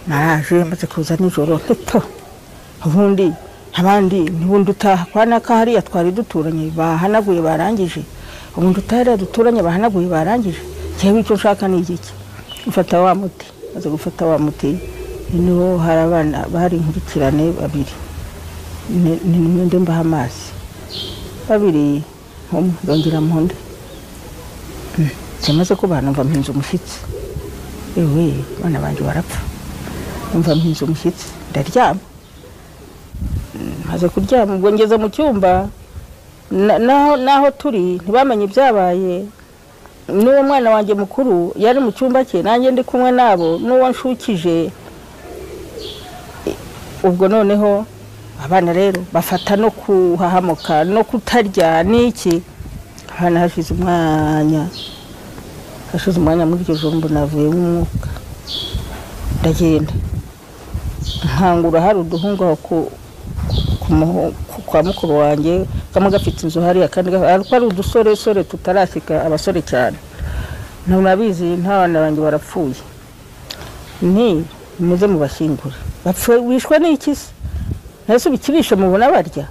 Naraje maze kuza nijoro nto ubundi abandi ntibundi utaha kwa naka hariya twari duturanye bahanaguye barangije, ubundi utaha duturanye bahanaguye barangije, cyewe icyo nshaka ni igiki? Mfata wa muti, maze gufata wa muti niho hari abana bari inkurikirane babiri, ni mwende mbaha amazi babiri umwe ndongera mpunde cyamaze kubana mva mpinze umushyitsi, ewe bana banje barapfa, mva mpinze umushyitsi ndaryama. Maze kuryama ubwo ngeze mu cyumba naho turi ntibamenye ibyabaye, n'uwo mwana wanjye mukuru yari mu cyumba cye nanjye ndi kumwe nabo n'uwo nshukije. Ubwo noneho abana rero bafata no kuhahamuka no kutarya n'iki. Abana hashize umwanya muri iryo joro mbona navuyemo umwuka, ndagenda nkangura hari uduhungu aho kwa mukuru wanjye kamwe gafite inzu hariya kandi ariko ari udusoresore tutarashyika abasore cyane, ntunabizi nta bana banjye barapfuye, nti muze mubashyingure. Bapfuye wishwe n'iki se? Ntese ubikibishe mubona barya?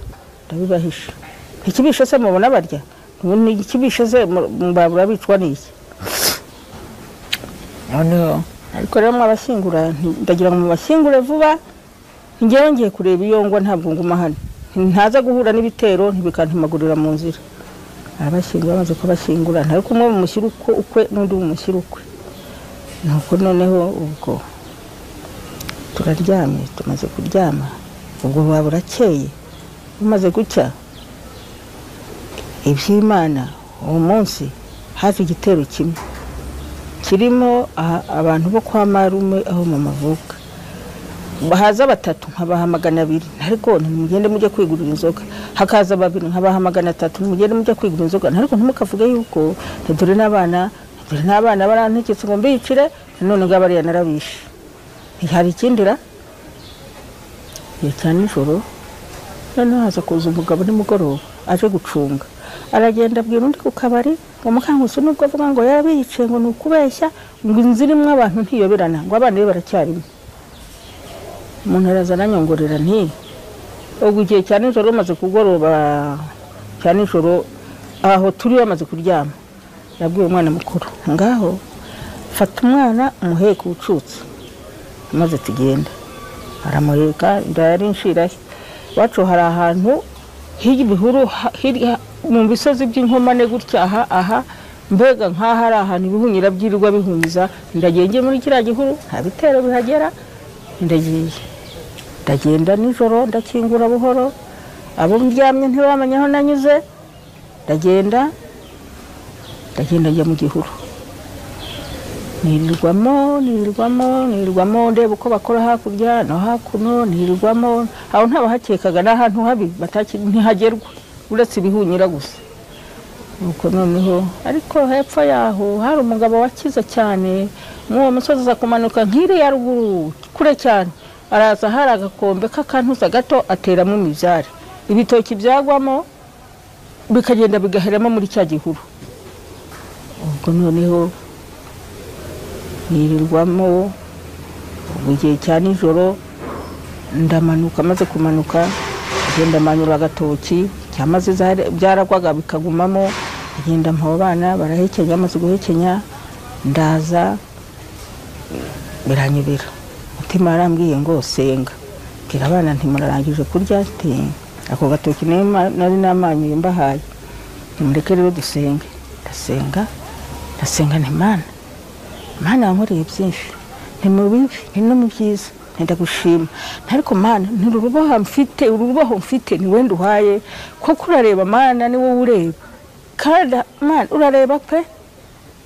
Ndabibahisha. Ikibishe se mubona barya? Ikibishe se mbabura bicwa n'iki? Noneho ariko rero mwabashyingura ndagira ngo mubashyingure vuba, njyewe ngiye kureba iyo ngwa ntabwo nguma hano, ntaza guhura n'ibitero ntibikantumagurira mu nzira. Arabashyingura, bamaze kubashyingura ntari kumwe mumushyira ukwe n'undi mumushyira ukwe. Nuko noneho ubwo turaryamye, tumaze kuryama ubwo buba burakeye, bumaze gucya iby'Imana uwo munsi haje igitero kimwe kirimo abantu bo kwa marume aho mama avuka, haza batatu nkabaha 200, ariko ntimugende mujye kwigurira inzoga, hakaza babiri nkabaha 300, ntimugende mujye kwigurira inzoga, ariko ntimukavuge yuko dore n'abana barantegetse ngo mbicire, none ngo abariya narabishe. Hari ikindira cya nijoro noneho haza kuza umugabo nimugoroba aje gucunga, aragenda abwira undi ku kabari ngo Mukankusi nubwo avuga ngo yarabiyiciye ngo ni ukubeshya, ngo inzu irimo abantu ntiyoberana, ngo abana be baracyarimo. Umuntu araza aranyongorera nti ubwo igihe cya nijoro bamaze kugoroba cya nijoro aho turi bamaze kuryama, yabwiye umwana mukuru ngaho fata umwana umuheke ubucutse maze tugenda. Aramuheka ndari nshirahe wacu hari ahantu hirya ibihuru hirya mu bisozi by'inkomane gutya aha aha mbega nkaho ari ahantu ibihunyira byirirwa bihunyiza, ndagiye ngiye muri kiriya gihuru nta bitero bihagera, ndagiye ndagenda nijoro ndakingura buhoro, abo ndyamye ntibamenya aho nanyuze, ndagenda njya mu gihuru, nirirwamo ndeba uko bakora hakurya no hakuno, nirirwamo aho ntabahakekaga n'ahantu habi ntihagerwa uretse ibihunyira gusa. Nuko noneho ariko hepfo yaho hari umugabo wakize cyane, mw'uwo musozi aza kumanuka nk'iriya ruguru kure cyane, araza hari agakombe k'akantuza gato ateramo imibyare, ibitoki byagwamo bikagenda bigaheramo muri cya gihuru. Ubwo noneho nirirwamo igihe cya nijoro ndamanuka, maze kumanuka ngenda manura agatoki cyamaze byaragwaga bikagumamo, ngenda mpa abana barahekenya, amaze guhekenya ndaza biranyubira. Mutima yarambwiye ngo senga, mbwira abana nti murarangije kurya, ati ako gatoki nari namanyuye mbahaye, nimureke rero dusenge. Ndasenga nti Mana, Mana wankoreye byinshi, nti mu bibi nti no mu byiza ndagushima, ariko Mana ntiruruboha mfite, uruboho mfite ni wenda uhaye, koko urareba Mana ni wowe ureba, kandi Mana urareba pe,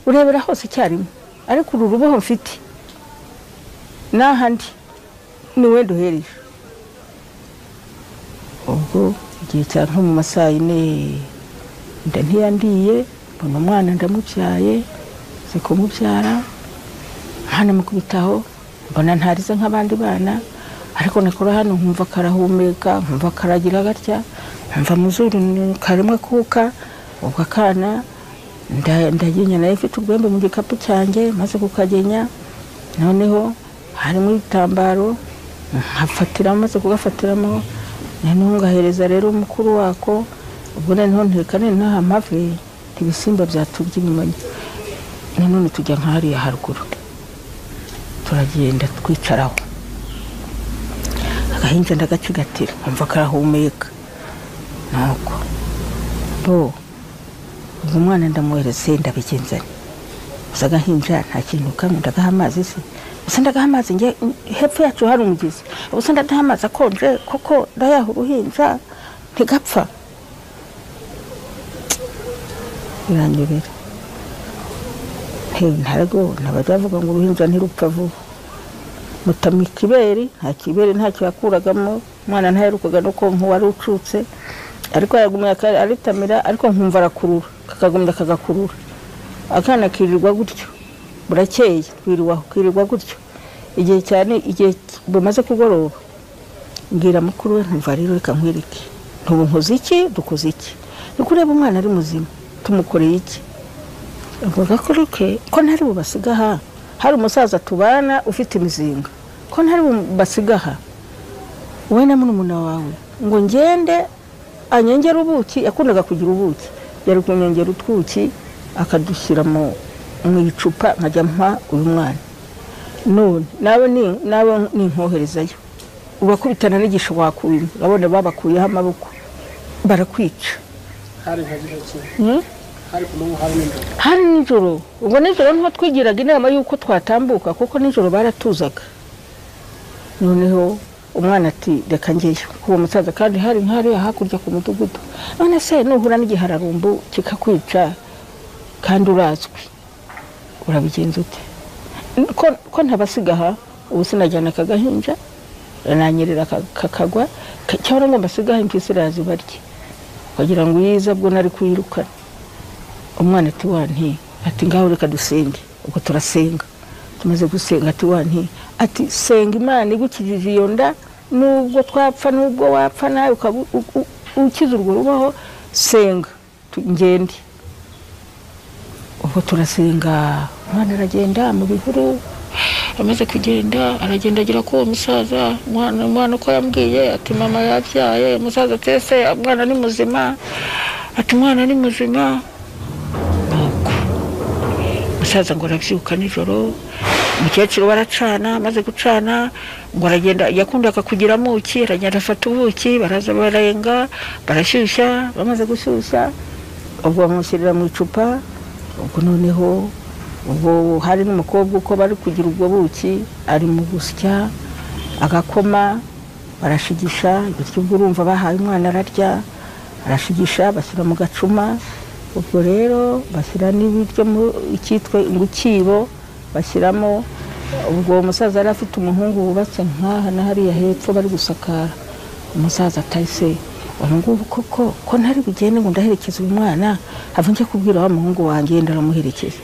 urebera hose icyarimwe, ariko uru ruboho mfite n'ahandi ni wenda uhereje. Ubwo igihe cya nko mu masaha 4 nda ntiyandiye, mbona umwana ndamubyaye, nzi kumubyara hano mukubitaho, mbona ntarize nk'abandi bana, ariko nakora hano nkumva karahumeka, nkumva karagira gatya, nkumva muzuru karimo kuka. Ubwo akana ndagenya nayo mfite urwembe mu gikapu cyanjye, maze kukagenya noneho Harimo ibitambaro nkafatiramo, maze kugafatiramo noneho ngahereza rero mukuru wako. Ubwo noneho ntereka noneho mpave ibisimba byaturya ibimonyo. Nanone tujya nk'hariya haruguru, turagenda twicaraho, agahinja ndagacigatira nkumva karahumeka. Nuko bo ubwo umwana ndamwohereza, ndabigenzanye gusa agahinja nta kintu kamwe, ndagaha amazi se gusa, ndagaha amazi nge hepfo yacu hari umugezi, gusa ndadaha amazi akonje koko ndayaha uruhinja ntigapfa. Biranyobera ntabwo ntabajya bavuga ngo uruhinja ntirupfa vuba. Mutama ikibere, nta kibere ntacyo yakuragamo, umwana ntaherukaga no konka wari ucutse, ariko yagumye aritamira, ariko nkumva arakurura, kakagumya kagakurura, akana kirirwa gutyo burakeye, twirirwa kirirwa gutyo igihe cyane. Igihe bumaze kugoroba mbwira mukuru we ntumva rero reka nkwereke, ntubu nkoze iki, dukoze iki, ni kureba umwana ari muzima tumukoreye iki. Avuga ko ruke ko ntari bubasiga aha, hari umusaza tubana ufite imizinga, ko ntari bubasiga aha wowe na murumuna wawe ngo ngende anyongere ubuki. Yakundaga kugira ubuki, yari kunyongera utwuki akadushyira mu icupa nkajya mpa uyu mwana. None nawe ninkoherezayo ubakubitana n'igisho wakuye, urabona babakuyeho amaboko barakwica. Hari nijoro, ubwo nijoro niho twigiraga inama y'uko twatambuka, kuko nijoro baratuzaga. Noneho umwana ati reka ngeyo kuwo musaza, kandi hari nk'hariya hakurya ku mudugudu. None se nuhura n'igihararumbu kikakwica kandi urazwi urabigenza ute? Ko ntabasiga aha, ubu sinajyana akagahinja nanyerera kakagwa, cyangwa ngo mbasigahe impyisi iraza ibarye kugira ngo uyize, bwo nari kuyirukana. Umwana ati wanti, ati ngaho reka dusenge. Ubwo turasenga, tumaze gusenga ati wanti, ati senga Imana igukijije iyo nda, nubwo twapfa nubwo wapfa nawe ukaba ukize urwo rubaho, senga ngende. Ubwo turasenga, umwana aragenda mu bihuru. Amaze kugenda aragenda agera ko uwo musaza, umwana uko yambwiye ati mama yabyaye. Umusaza ati ese umwana ni muzima? Ati umwana ni muzima. Nuko umusaza ngo arabyuka nijoro, umukecuru baracana, amaze gucana ngo aragenda, yakundaga kugira amuki, aragenda afata ubuki, baraza barenga barashyushya, bamaze gushyushya ubwo bamushyirira mu icupa. Ubwo noneho ubwo hari n'umukobwa uko bari kugira ubwo buki ari mu gusya agakoma, barashigisha ibiryo, ubwo urumva bahaye umwana ararya, arashigisha bashyira mu gacuma. Ubwo rero bashyira n'ibiryo mu icyitwa ngo bashyiramo. Ubwo umusaza yari afite umuhungu wubatse nkaha na hariya hepfo bari gusakara. Umusaza atahise ubu ngubu koko ko ntari bugende ngo ndaherekeze uyu mwana, have njye kubwira wa muhungu wanjye ndaramuherekeza.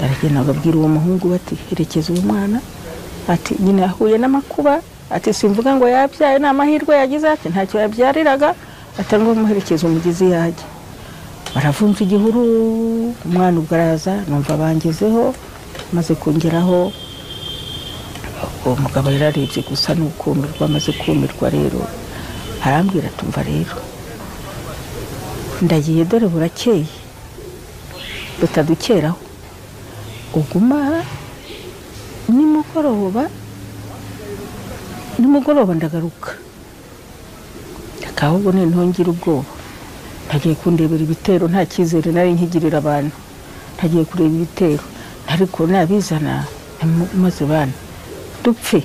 Aragenda ababwira uwo muhungu bati herekeza uyu mwana, ati nyine ahuye n'amakuba, ati simvuga ngo yabyaye ni amahirwe yagize, ati ntacyo yabyariraga, ati ngo muherekeze umugezi yajya. Baravunja igihuru, umwana ubwo araza, numva bangezeho, maze kongeraho uwo mugabo yararebye gusa n'ukumirwa. Amaze kumirwa rero arambwira tumva rero ndagiye dore burakeye butadukeraho, uguma nimugoroba ndagaruka. Ahubwo ntongera ubwoba, ntagiye kundebera ibitero, nta cyizere nari nkigirira abantu, ntagiye kureba ibitero, ariko nabizana maze bana dupfe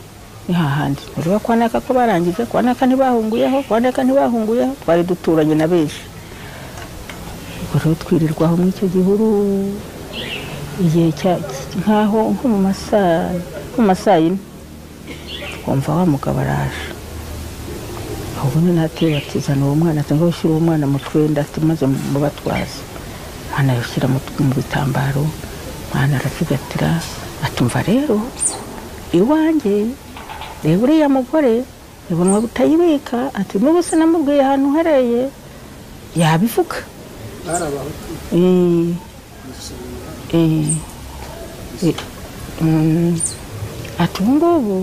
ni hahandi. Ureba kwa naka ko barangije, kwa naka ntibahunguyeho, kwa naka ntibahunguyeho, twari duturanye na benshi. Ubwo rero twirirwaho muri icyo gihuru igihe nkaho nko mu masaa yine, twumva wa mugabo araje. Ahubwo nateye batizana uwo mwana, ati ngo ushyire uwo mwana mu twenda, ati maze mubatwaze. Umwana yashyira mu bitambaro, umwana aracigatira, atumva rero iwanjye reba uriya mugore ibonwa butayibika, ati n'ubu sinamubwiye ahantu uhereye yabivuga. Ati ubu ngubu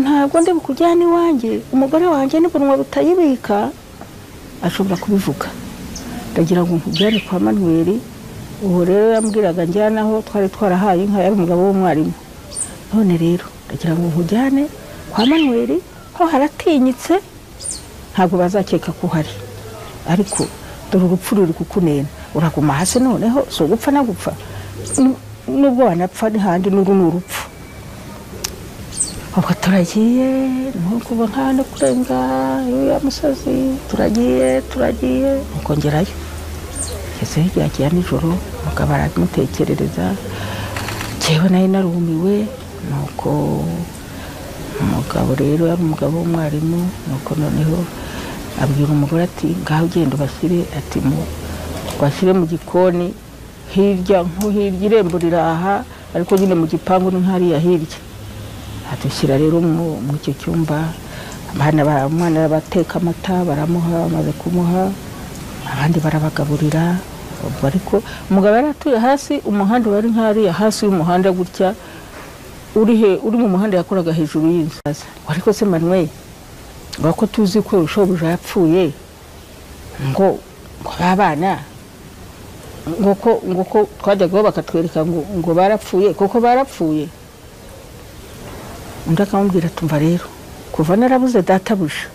ntabwo ndi bukujyane iwanjye, umugore wanjye n'ubunwa butayibika ashobora kubivuga, ndagira ngo nkujyane kwa Manuel. Uwo rero yambwiraga njyanaho twari twarahaye inka, yari umugabo w'umwarimu. None rero ndagira ngo nkujyane kwa Manuel, ho haratinyitse ntabwo bazakeka ko uhari, ariko dore urupfu ruri kukunena, uraguma hasi noneho si ugupfa na gupfa, nubwo wanapfa n'ahandi n'uru ni urupfu. Ubwo turagiye nkuba nk'ahantu kurenga ya musozi, turagiye nuko ngerayo. Ngeze hirya ya nijoro, umugabo aramutekerereza, njyewe nari narumiwe. Nuko umugabo rero yari umugabo w'umwarimu, nuko noneho abwira umugore ati ngaho ugenda ubashyire, ati bashyire mu gikoni hirya, nko hirya irembo riraha, ariko nyine mu gipangu ni nk'hariya hirya. Adushyira rero mu icyo cyumba, umwana arabateka amata baramuha, bamaze kumuha abandi barabagaburira. Ariko umugabo yari atuye hasi, umuhanda wari nk'hariya hasi y'umuhanda gutya, uri mu muhanda yakoraga hejuru y'inzu. Ariko se Manuel, ngo ko tuzi ko shobuja yapfuye, ngo abana ngo ko twajyaga bakatwereka ngo barapfuye, koko barapfuye. Undi akamubwira tumva rero kuva narabuze databuja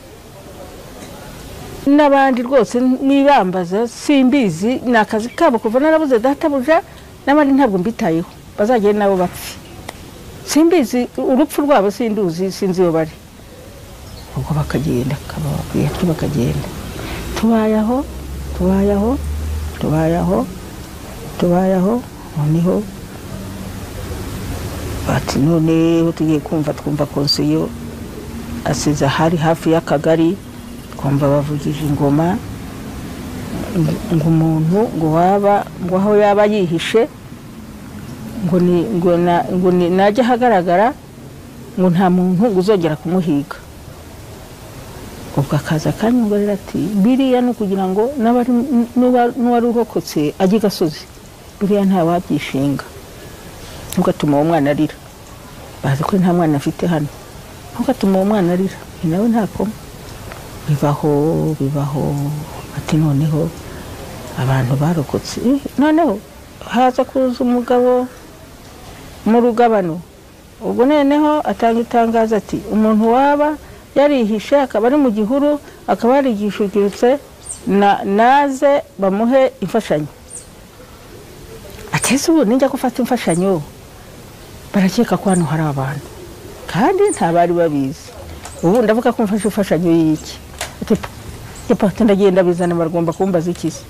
n'abandi rwose nibambaza simbizi, ni akazi kabo, kuva narabuze databuja n'abandi ntabwo mbitayeho, bazagere nabo bapfe, simbizi urupfu rwabo, sinduzi, sinzi iyo bari. Ubwo bakagenda, akababwira ati bakagenda. Tubayaho noneho bati noneho tugiye kumva, twumva konsiyo asize ahari hafi y'akagari, twumva bavugije ingoma ngo umuntu ngo waba ngo aho yaba yihishe ngo ni najya ahagaragara ngo nta muntu uzongera kumuhiga. Ubwo akaza akanyongorera ati biriya ni ukugira ngo n'uwari urokotse ajye gasozi, biriya nta wabyishinga, ntugatuma uwo mwana arira, bazi ko nta mwana afite hano, ntugatuma uwo mwana arira, ni nawe ntakoma. Bibaho ati noneho abantu barokotse. Noneho haza kuza umugabo mu rugabano, ubwo noneho atanga itangazo ati umuntu waba yarihishe akaba ari mu gihuru, akaba yarigishujutse, naze bamuhe imfashanyo. Ati ubu ninjya gufata imfashanyo barakeka ko hano hari abantu, kandi nta bari babizi. Ubu ndavuga ko mfashe imfashanyo y'iki? Ati ndagenda bizana, baragomba kumbaza iki se?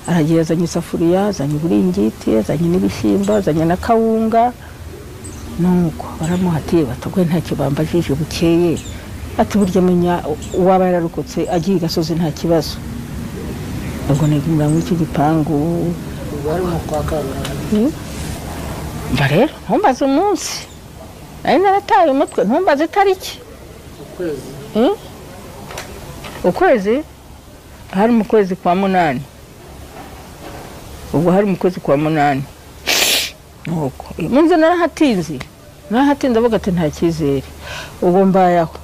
Aragiye azanye isafuriya, azanye uburingiti, azanye n'ibishyimbo, azanye na kawunga. Nuko baramuhatiye batubwe ntacyo bambajije bukeye. Ati burya menya uwaba yararokotse agiye gasozi nta kibazo. Ubwo nigumira muri icyo gipangu. Mba rero ntumbaze umunsi, nari narataye umutwe, ntumbaze itariki. Ukwezi hari mu kwezi kwa 8. Ubwo hari mu kwezi kwa 8. Nuko munze narahatinze avuga ati nta cyizere. Ubwo mbayaho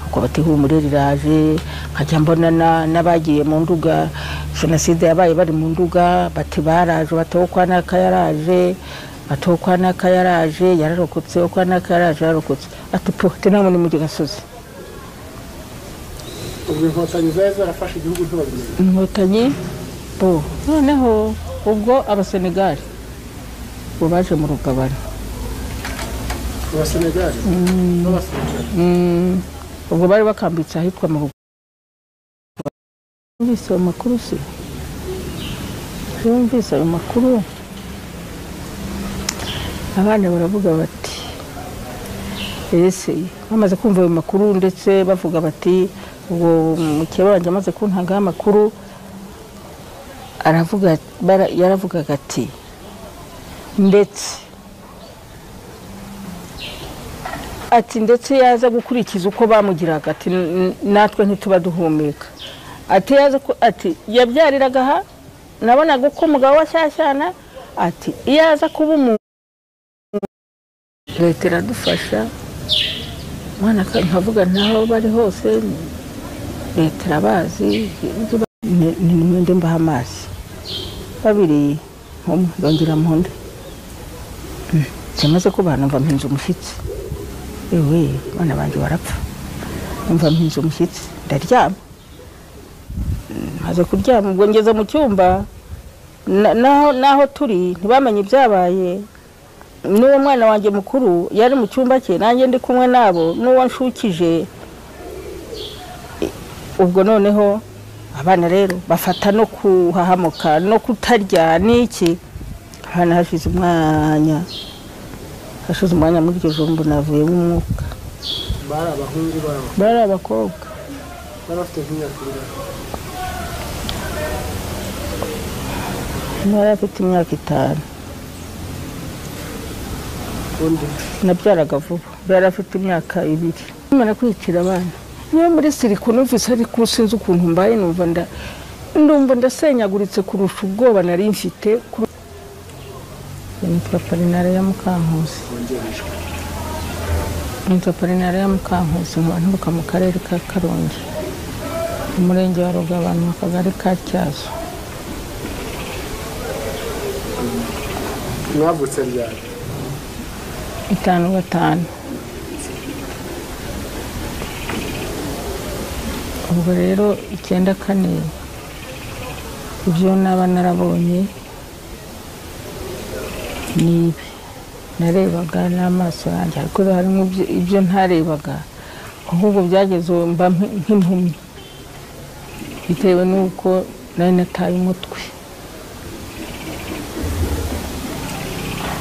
uko bati humure riraje, nkajya mbona n'abagiye mu Nduga, jenoside yabaye bari mu Nduga, bati baraje, batokwa n'akayaraje, batokwa n'akayaraje, yararokotse, okwa n'akayaraje yararokotse. Ati po ati namwe ni mu gasozi. Ubwo inkotanyi zari zarafashe igihugu ntibabimenye. Inkotanyi bo noneho ubwo abasenegali bo baje mu rugabano. Abasenegali n'abasenegali ubwo bari bakambitse ahitwa mu rugabano. Yumvise ayo makuru se? Yumvise ayo makuru, abana baravuga bati ese bamaze kumva ayo makuru, ndetse bavuga bati ubwo mukeba wanjye amaze kuntangaho amakuru, aravuga yaravugaga ati ndetse ati ndetse yaza gukurikiza uko bamugiraga, ati natwe ntituba duhumeka, ati yaza ati yabyariraga aha, nabonaga uko umugabo washyashyana, ati yaza kuba umuntu Leta iradufasha, umwana nkavuga ntaho bari hose leta irabazi. Ni mwende mbaha amazi babiri umwe ndongera mu nda kimaze kubaha numva mpinze umushyitsi. Ewe bana banjye barapfa, numva mpinze umushyitsi ndaryama. Maze kuryama ubwo ngeze mu cyumba naho turi ntibamenye ibyabaye. N'uwo mwana wanjye mukuru yari mu cyumba cye, nanjye ndi kumwe nabo n'uwo nshukije. Ubwo noneho abana rero bafata no kuhahamuka no kutarya n'iki. Abana hashize umwanya muri iryo joro navuyemo umwuka. Bari abahungu bari abakobwa bari bafite nk'imyaka ingahe? Bari bafite imyaka 5. Undi nabyaraga vuba, bari bafite imyaka 2. Nimara kwicira abana niyo muri siriku numvise ariko sinzi ukuntu mbaye, numva ndasenyaguritse kurusha ubwoba nari mfite. Nitwa Polinari ya Mukankusi. Nitwa Polinari ya Mukankusi, nkaba nturuka mu karere ka Karongi, umurenge wa Rugabano, akagari ka Tyazo. Mwavutse ryari? 55. Ubwo rero 94 ibyo naba narabonye ni ibi narebaga n'amaso yanjye, ariko harimo ibyo ntarebaga ahubwo byageze mba nk'impumyi bitewe n'uko nari nataye umutwe.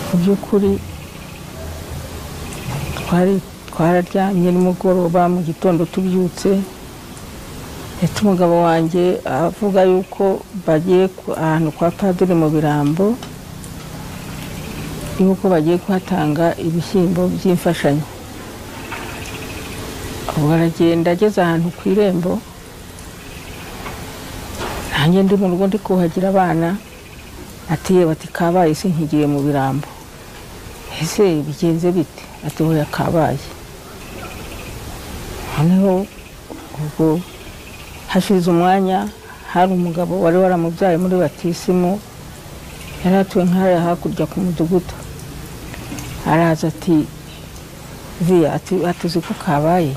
Mu by'ukuri twararyamye nimugoroba, mu gitondo tubyutse ndetse umugabo wanjye avuga yuko bagiye ahantu kwa padiri mu Birambo, yuko bagiye kuhatanga ibishyimbo by'imfashanyo. Ubwo aragenda ageze ahantu ku irembo, nanjye ndi mu rugo ndi kuhagira abana, ati yewe, ati kabaye sinkigiye mu Birambo. Ese bigenze bite? Ati oya kabaye. Noneho ubwo hashize umwanya, hari umugabo wari waramubyaye muri batisimu, yari atuye nk'ahariya hakurya ku mudugudu. Araza ati viya, ati uzi ko kabaye?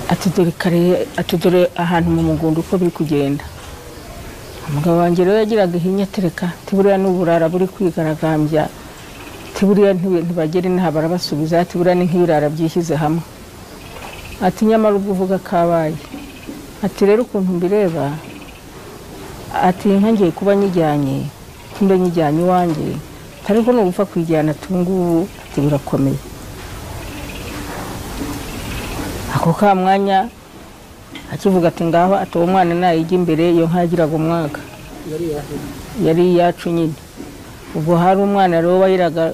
Ati dore kare, ati dore ahantu mu mugundo uko biri kugenda. Umugabo wanjye rero yagiraga ihinya atereka, ati buriya n'uburara buri kwigaragambya, ati buriya ntibagera inaha barabasubiza, ati buriya ni nk'ibirara byishyize hamwe. Ati nyamara ubwo uvuga kabaye. Ati rero ukuntu mbireba, ati inka ngiye kuba nyijyanye, mbe nyijyanye iwanjye, ariko ni ugupfa kuyijyana ati ubu ngubu ati birakomeye. Ako ka mwanya akivuga ati ngaho, ati uwo mwana nayijya imbere, iyo nka yagiraga umwaka yari iyacu nyine. Ubwo hari umwana rero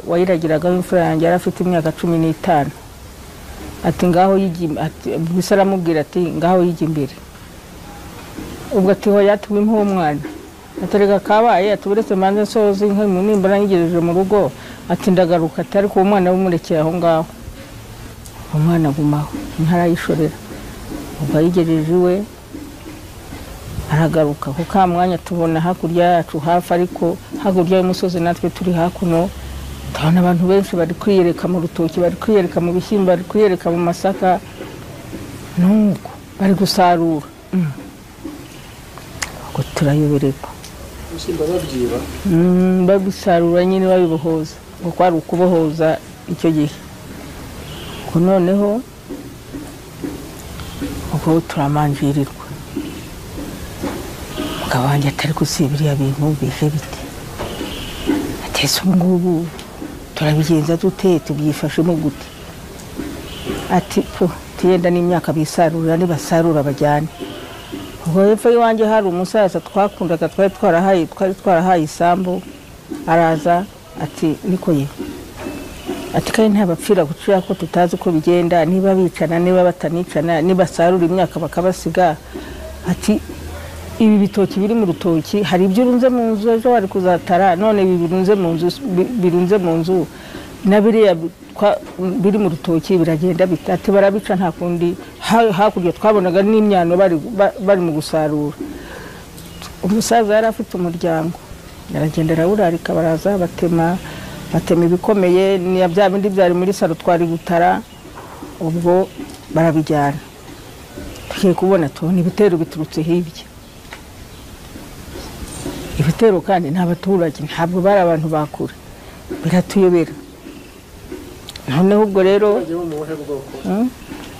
wayiragiraga w'imfura yanjye, yari afite imyaka 15. Ati ngaho yijya, aramubwira ati ngaho yijya imbere. Ubwo ati hoya, ati wimpe uwo mwana. Atereka kabaye, ati uretse manze nsoze inka nimbona nyigejeje mu rugo, ati ndagaruka, ati ariko uwo mwana wumurekeye aho ngaho. Umwana agumaho, inka arayishorera. Ubwo ayigejeje iwe aragaruka. Ku ka mwanya tubona hakurya yacu hafi, ariko hakurya y'umusozi natwe turi hakuno, turabona abantu benshi bari kwiyereka mu rutoki, bari kwiyereka mu bishyimbo, bari kwiyereka mu masaka, nuko bari gusarura. Ubwo turayobererwa. Ibishyimbo babyiba? Babisarura nyine babibohoza, ngo kwari ukubohoza icyo gihe. Ubwo noneho ubwo turamanjirirwa. Umugabo wanjye atari gusiba biriya bintu bije bite? Ati ese ubu ngubu turabigenza dute, tubyifashemo gute? Ati po tiyenda n'imyaka bisarurira, nibasarura bajyane. Ubwo hepfo y'iwanjye hari umusaza twakundaga, twari twarahaye isambu, araza ati niko ye, ati kandi ntabapfira gucira ko tutazi uko bigenda, niba bicana niba batanicana, nibasarura imyaka bakabasiga, ati Ibi bitoki biri mu rutoki hari ibyo urunze mu nzu ejo wari kuzatara, none ibi birunze mu nzu, birunze mu nzu na biriya biri mu rutoki biragenda bite? Ati barabica nta kundi. Hakurya twabonaga n'imyano bari mu gusarura. Umusaza yari afite umuryango, aragenda arawurarika, baraza batema ibikomeye, ni bya bindi byari muri saro twari gutara, ubwo barabijyana. Tugiye kubona tubona ibitero biturutse hirya. Ibitero kandi nta baturage, ntabwo bari abantu bakure, biratuyobera. Noneho ubwo rero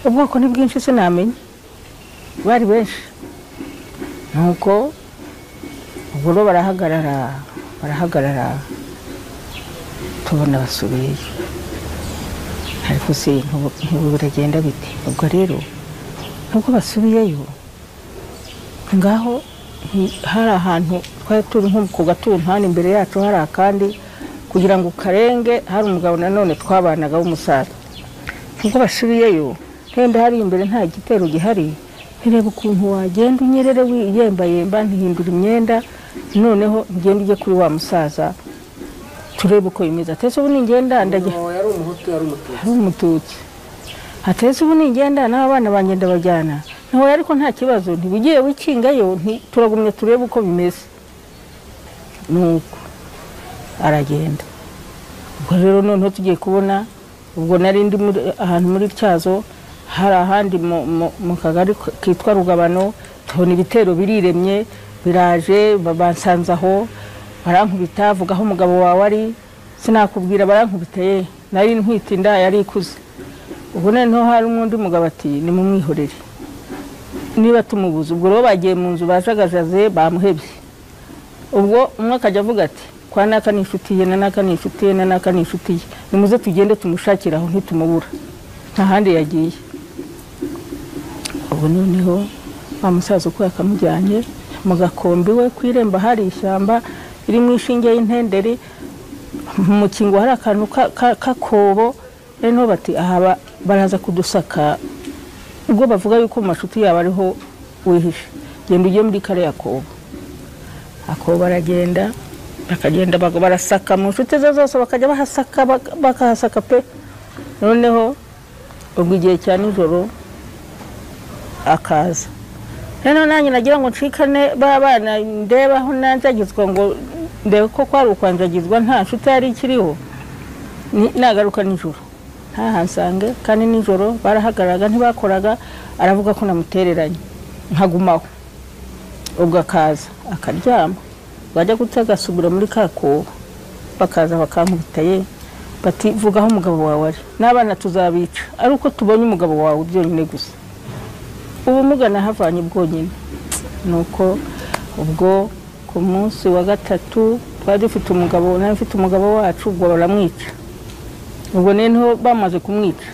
ubwoko ni bwinshi sinamenya, bari benshi. Nuko ubwo rero barahagarara, tubona basubiyeyo. Ariko se ntubu biragenda bite? Ubwo rero nubwo basubiyeyo ngaho hari ahantu twari turi nko ku gatuntani, imbere yacu hari akandi kugira ngo karenge, hari umugabo nanone twabanaga w'umusaza. Nubwo basubiyeyo wenda hari imbere nta gitero gihari, ntireba ukuntu wagenda unyerere wiyembayemba, ntihindura imyenda, noneho ngende ujye kuri wa musaza turebe uko bimeze. Atese ubu ningenda ndajya, yari umuhutu yari umututsi. Atese ubu ningenda n'abana banjye ndabajyana, nawe ariko nta kibazo, ntibugiye wikingayo, turagumye turebe uko bimeze. Nuko aragenda. Ubwo rero noneho tugiye kubona, ubwo nari ndi ahantu muri Tyazo, hari ahandi mu kagari kitwa Rugabano, tubona ibitero biriremye biraje, babansanze aho, barankubita, avuga aho umugabo wawe ari, sinakubwira, barankubita ye, nari ntwite inda yari ikuze. Ubwo noneho hari undi mugabo ati nimumwihorere niba tumubuze. Ubwo rero bagiye mu nzu bajagajaze bamuhebye. Ubwo umwe akajya avuga ati kwa naka ni inshuti ye, na naka ni inshuti ye, na naka ni inshuti ye, nimuze tugende tumushakire aho ntitumubura, nta handi yagiye. Ubwo noneho wa musaza uko yakamujyanye mu gakombe we ku irembo hari ishyamba ririmo ishinge y'intenderi, mu mukingo hari akantu k'akobo. Noneho bati aha baraza kudusaka, ubwo bavuga yuko mu mashuti yabo ariho wihishe, genda ujye muri kariya kobo. Akobo baragenda, bakagenda barasaka mu nshuti ze zose, bakajya bahasaka, bakahasaka pe. Noneho ubwo igihe cya nijoro akaza. Noneho nanjye nagira ngo ncikane ba bana, ndebe aho nanjagizwa, ngo ndebe ko kwari ukwanjagizwa, nta nshuti yari ikiriho. Nagaruka nijoro ntahansange, kandi nijoro barahagararaga ntibakoraga, aravuga ko namutereranye, nkagumaho. Ubwo akaza akaryama, bajya gutega agasubira muri ka kobo, bakaza bakankubita ye, bati vuga aho umugabo wawe ari, n'abana tuzabica ari uko tubonye umugabo wawe byonyine gusa. Ubumuga nahavanye bwonyine. Nuko ubwo ku munsi wa gatatu twari dufite umugabo, nari mfite umugabo wacu, ubwo baramwica. Ubwo noneho bamaze kumwica,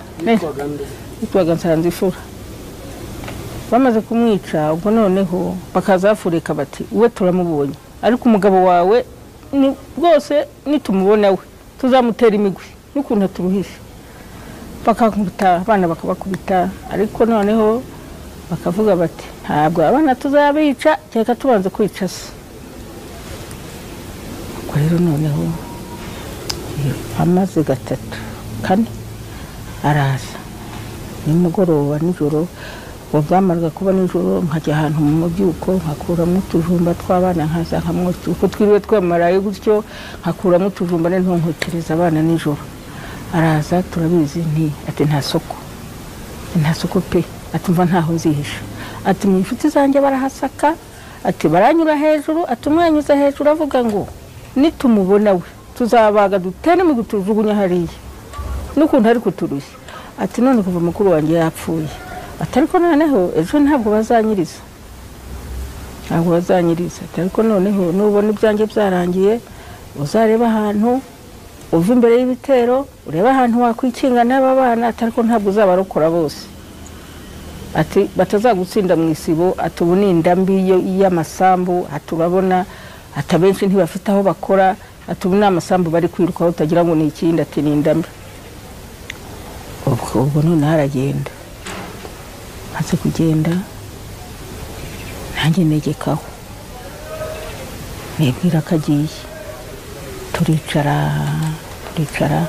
yitwaga Nsanzifura. Bamaze kumwica, ubwo noneho bakaza bafureka bati we turamubonye, ariko umugabo wawe ni rwose nitumubona we tuzamutera imigwi n'ukuntu aturuhisha. Bakakubita abana, bakabakubita, ariko noneho bakavuga bati ntabwo abana tuzabica kereka tubanze kwica se. Ubwo rero noneho amaze gatatu kane araza nimugoroba nijoro. Ubwo bwamaraga kuba nijoro nkajya ahantu mu mubyuko, nkakuramo utujumba tw'abana, nkaza nkamwotsa uko twiriwe twamaraye gutyo, nkakuramo utujumba noneho nkokereza abana nijoro. Araza turabizi, nti ati nta soko, nta soko pe, ati mva ntaho nzihisha, ati mu nshuti zanjye barahasaka, ati baranyura hejuru, ati umwanyuza hejuru avuga ngo nitumubona we tuzabaga dutere mu gutujugunya hariya n'ukuntu ari kuturushya. Ati none kuva mukuru wanjye yapfuye, ati ariko noneho ejo ntabwo bazanyiriza, ntabwo bazanyiriza. Ati ariko noneho nubona ibyanjye byarangiye uzareba ahantu uva imbere y'ibitero, ureba ahantu wakwikinga n'aba bana, ati ariko ntabwo uzabarokora bose, ati batazagutsinda mu isibo, ati ubu ni indambi y'amasambu, ati urabona, ati abenshi ntibafite aho bakora, ati ubu ni amasambu bari kwirukaho utagira ngo ni ikindi, ati ni indambi. Ubwo noneho aragenda, maze kugenda nanjye negekaho. Nibwira ko agiye, turicara turicara,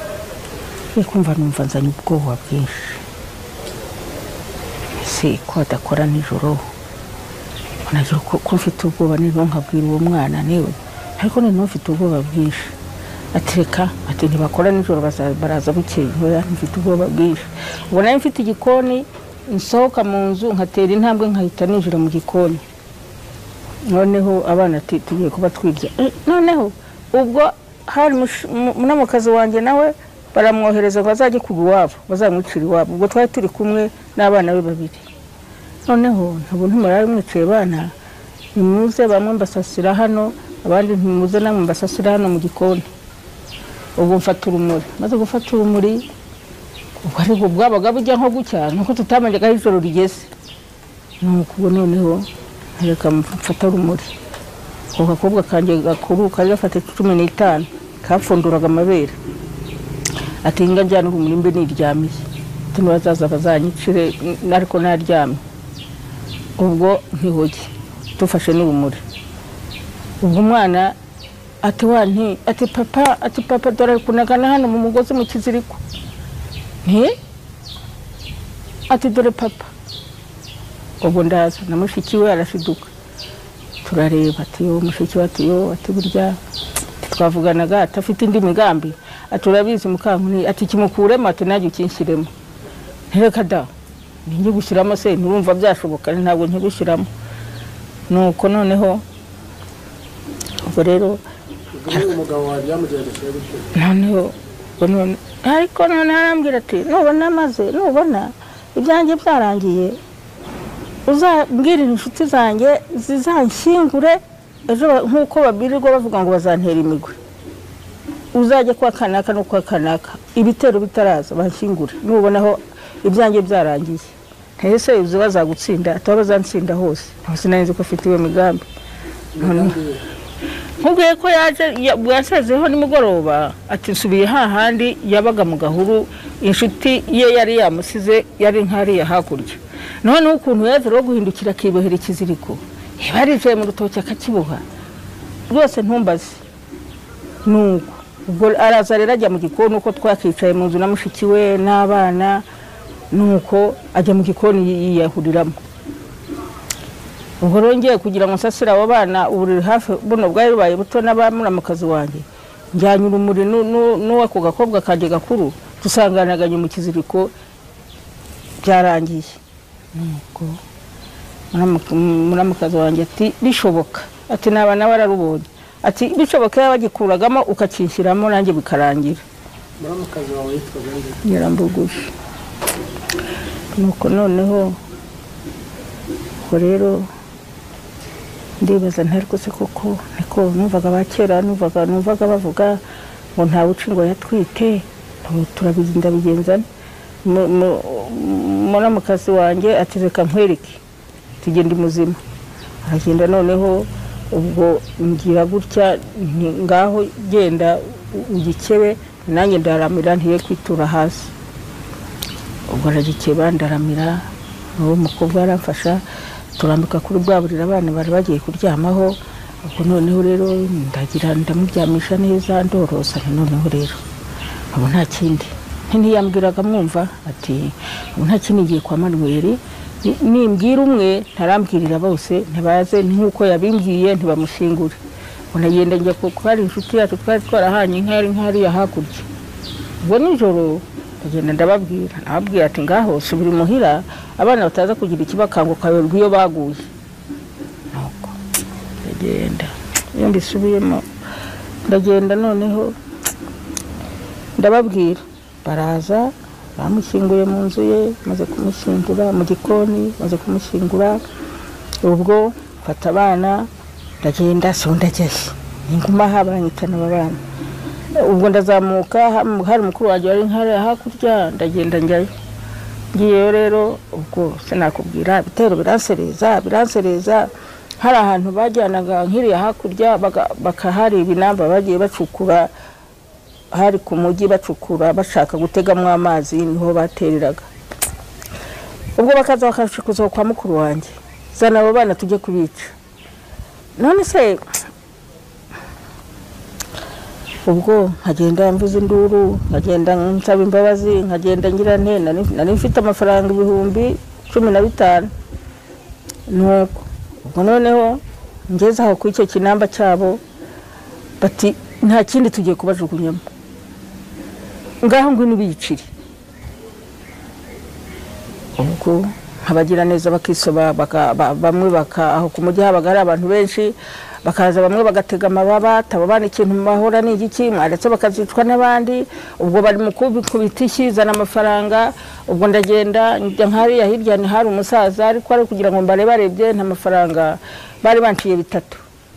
kumva numva nzanye ubwoba bwinshi. Ese ko adakora nijoro, nagira ko mfite ubwoba nijoro nkabwira uwo mwana niwe, ariko noneho mfite ubwoba bwinshi. Atereka ati ntibakora nijoro baraza bukeye, mfite ubwoba bwinshi. Ubwo nari mfite igikoni, nsohoka mu nzu nkatera intambwe nkahita ninjira mu gikoni. Noneho abana ati tugiye kuba twirya. Noneho ubwo hari munamukazi wanjye nawe baramwohereza ngo azajye kuba iwabo, bazamwicira iwabo. Ubwo twari turi kumwe n'abana be babiri. Noneho ntabwo ntimurari mwicaye bana, nimuze bamwe mbasasira hano, abandi ntimuze namwe mbasasira hano mu gikoni. Ubwo mfata urumuri, maze gufata urumuri ubwo ariko bwabaga bujya nko gucya, nuko tutamenyaga aho ijoro rigeze. Nuko ubwo noneho reka mfata urumuri, ako gakobwa kanjye gakuru kari gafata 15 kapfunduraga amabere, ati nga njyana urumuri mbe niryamiye, ati bazaza bazanyicire ariko naryamye. Ubwo ntihoge tufashe n'urumuri. Ubwo umwana ati wanti, ati papa, ati papa dore ari kunagana hano mu mugozi mu kiziriko. Nti ati dore papa. Ubwo ndaza na mushiki we arashiduka, turareba ati yo mushiki we, ati yo, ati burya twavuganaga atafite indi migambi, ati urabizi Mukankuni, ati kimukuremo, ati najye ukinshyiremo. Ntireka da, ninjye gushyiramo se nturumva byashoboka, ntabwo nkigushyiramo. Nuko noneho ubwo rero umugabo wawe byamugendekeye gute? Noneho ariko noneho arambwira ati nubona maze nubona ibyanjye byarangiye uzabwirira inshuti zanjye zizanshyingure ejo nk'uko babirirwa bavuga ngo bazantera imigwe, uzajye kwa kanaka no kwa kanaka ibitero bitaraza banshyingure, nubonaho ibyanjye byarangiye. Ntese uzi bazagutsinda, ataba bazantsinda hose. Sinari nzi ko afite iyo migambi. Nkubwiye ko yaje yasezeho nimugoroba, ati nsubiye hahandi yabaga mu gahuru, inshuti ye yari yamusize yari nkariya hakurya. Noneho ukuntu yaje rero guhindukira akibohera ikiziriko, yaricaye mu rutoki akakiboha rwose ntumbaze. Nuko ubwo araza rero ajya mu gikoni, uko twakicaye mu nzu na mushiki we n'abana, nuko ajya mu gikoni yiyahuriramo. Ubwo rero ngiye kugira ngo nsasire abo bana uburiri hafi buno bwari bubaye buto n'abamuramukazi wanjye, njyanye urumuri n'uwako gakobwa kanjye gakuru, dusanganaganye mu kiziriko byarangiye. Nuko muramukazi wanjye ati bishoboka, ati naba nawe ararubonye, ati bishoboka yaba bagikuragamo ukakinshyiramo nanjye bikarangira. Muramukazi wawe yitwaga nde? Nyirambuguje. Nuko noneho ubwo rero ndibaza ntariko se koko niko numvaga abakera, numvaga bavuga ngo ntawe uca ngo yatwite, turabizinda bigenza. Muramukazi wanjye ati reka nkwereke tugende muzima. Aragenda noneho ubwo ngira gutya ngaho genda ugikebe, nanjye ndaramira ntiye kwitura hasi. Ubwo aragikeba ndaramira, uwo mukobwa aramfasha turambika kuri bwa buriri abana bari bagiye kuryamaho. Ubwo noneho rero ndagira ndamuryamisha neza ndorosa. Noneho rero ubu nta kindi ntiyambwiraga mwumva, ati ubu nta kindi ngiye kwa Manuel, nimbwira umwe ntarambwirira bose ntibaze nk'uko yabimbwiye ntibamushingure. Unagenda njya kuko hari inshuti yacu twari twarahanye inka yari nkariya hakurya. Ubwo nijoro ndagenda ndababwira, nababwira ati ngaho subira imuhira abana bataza kugira ikibakanguka kayoberwa iyo baguye. Nuko ndagenda, iyo mbisubiyemo ndagenda noneho ndababwira, baraza bamushyinguye mu nzu ye, maze kumushyingura mu gikoni, maze kumushyingura ubwo mfata abana ndagenda so ndajyaye inguma baranyitana aba bana. Ubwo ndazamuka, hari mukuru wanjye wari nkariya hakurya, ndagenda njyayo. Ngiyeyo rero ubwo sinakubwira, ibitero biransereza biransereza. Hari ahantu bajyanaga nkiriya hakurya bakahari ibinamba bagiye bacukura, hari ku mujyi bacukura bashaka gutegamo amazi, niho batereraga. Ubwo bakaza bakashikuza kwa mukuru wanjye, zana abo bana tujye kubica. None se Ubwo nkagenda mvuza induru, nkagenda nsaba imbabazi, nkagenda ngira nte, nari mfite amafaranga 15,000. Nuko ubwo noneho ngeze aho kuri icyo kinamba cyabo, bati nta kindi tugiye kubajugunyamo, ngaho ngwino ubiyicire. Ubwo abagira neza bakisoba, bamwe aho ku mujyi habaga hari abantu benshi, bakaza bamwe bagatega amababa, tababana ikintu mahora ni igiki, mwaretse bakazicwa n'abandi. Ubwo bari mu kubita ishyi, zana amafaranga. Ubwo ndagenda njya nkariya hirya, ni hari umusaza, ariko ari kugira ngo mbarebarebye, nta mafaranga bari banciye 3,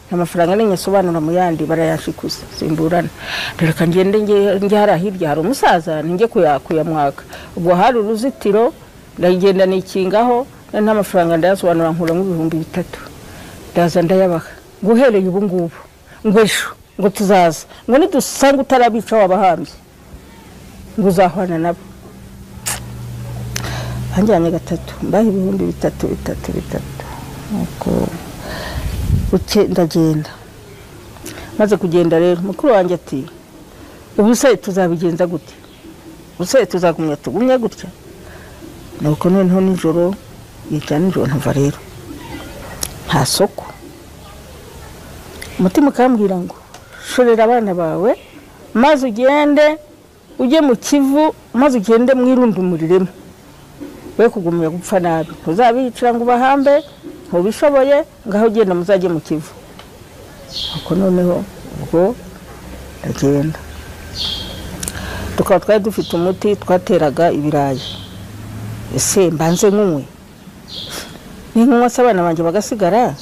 nta mafaranga ninyasobanura mu yandi barayashikuza, simburana. Reka ngende njye hariya hirya hari umusaza, ninjye kuyamwaka. Ubwo hari uruzitiro, ndagenda nikingaho, nta mafaranga ndayasobanura, nkuramo 3,000, ndaza ndayabaha. Guhereye ubu ngubu ngo ejo ngo tuzaza, ngo nidusanga utarabica wabahambye, ngo uzahwana nabo. Banjyanye 3, mbaha 3,000 3 3. Nuko buke ndagenda. Maze kugenda rero mukuru wanjye ati ubu se tuzabigenza gute? Ubu se tuzagumya tugumye gutya? Nuko noneho nijoro yica nijoro ntava rero nta soko. Umutima ukambwira ngo shorera abana bawe, maze ugende ujye mu Kivu, maze ugende mwirundumuriremo, we kugumya gupfa nabi, ntuzabicira ngo ubahambe, ntubishoboye, ngaho ugenda muzajye mu Kivu. Nuko noneho ubwo ndagenda. Tukaba twari dufite umuti twateraga ibirayi. Ese mbanze nkunywe, ninkunywa se abana banjye bagasigara,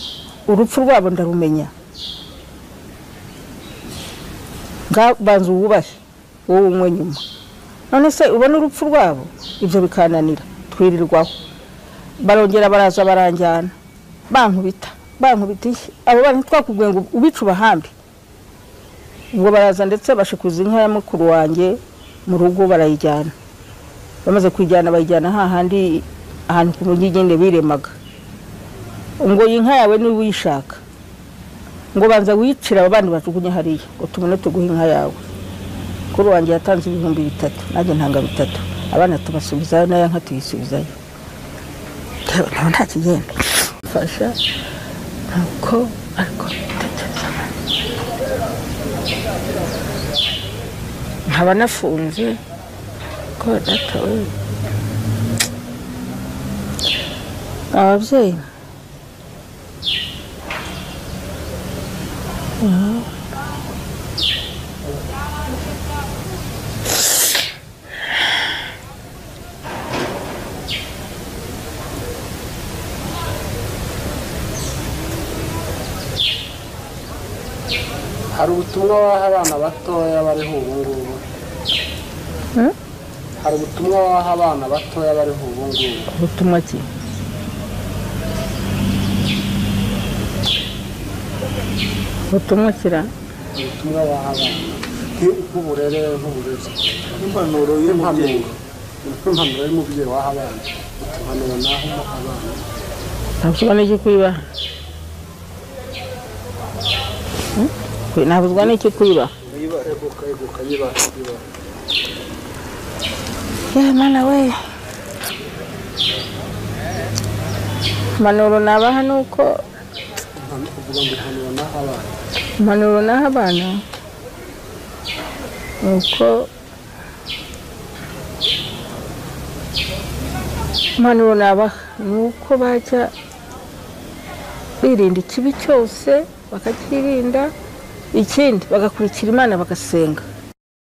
urupfu rwabo ndarumenya. Banza uwubahe wowe unywe nyuma. None se ubona urupfu rwabo, ibyo bikananira, twirirwaho. Barongera baraza baranjyana, bankubita ishyi. Abo bana twakubwiye ngo ubice ubahambe. Ubwo baraza ndetse bashikuza inka ya mukuru wanjye mu rugo barayijyana. Bamaze kuyijyana bayijyana hahandi ahantu ku mujyi nyine biremaga. Ngo inka yawe niba uyishaka, ngo banza wicira aba bandi bajugunye hariya, ngo tubone tuguhe inka yawe. Mukuru wanjye yatanze 3,000, nanjye ntanga 3, abana tubasubizayo, nayo nka tuyisubizayo. Nta kigenda fasha nuko, ariko ntekereza nkaba nafunze ko data we ababyeyi. Hari ubutumwa waha abana batoya bariho ubu ngubu? Hari ubutumwa waha abana batoya bariho ubu ngubu? Ubutumwa ki? Ubutumwa kira? Ubutumwa waha abana nk'uburere, nk'uburezi, impanuro y'umubyeyi, impanuro y'umubyeyi waha abana, impanuro naho abana. Ntabwo n'iki kwiba? Ntabuzwa n'iki kwiba? Yewe mana we, impanuro nabaha nuko impanuro naha abana nuko impanuro nabaha nuko bajya birinda ikibi cyose, bakakirinda, ikindi bagakurikira Imana bagasenga.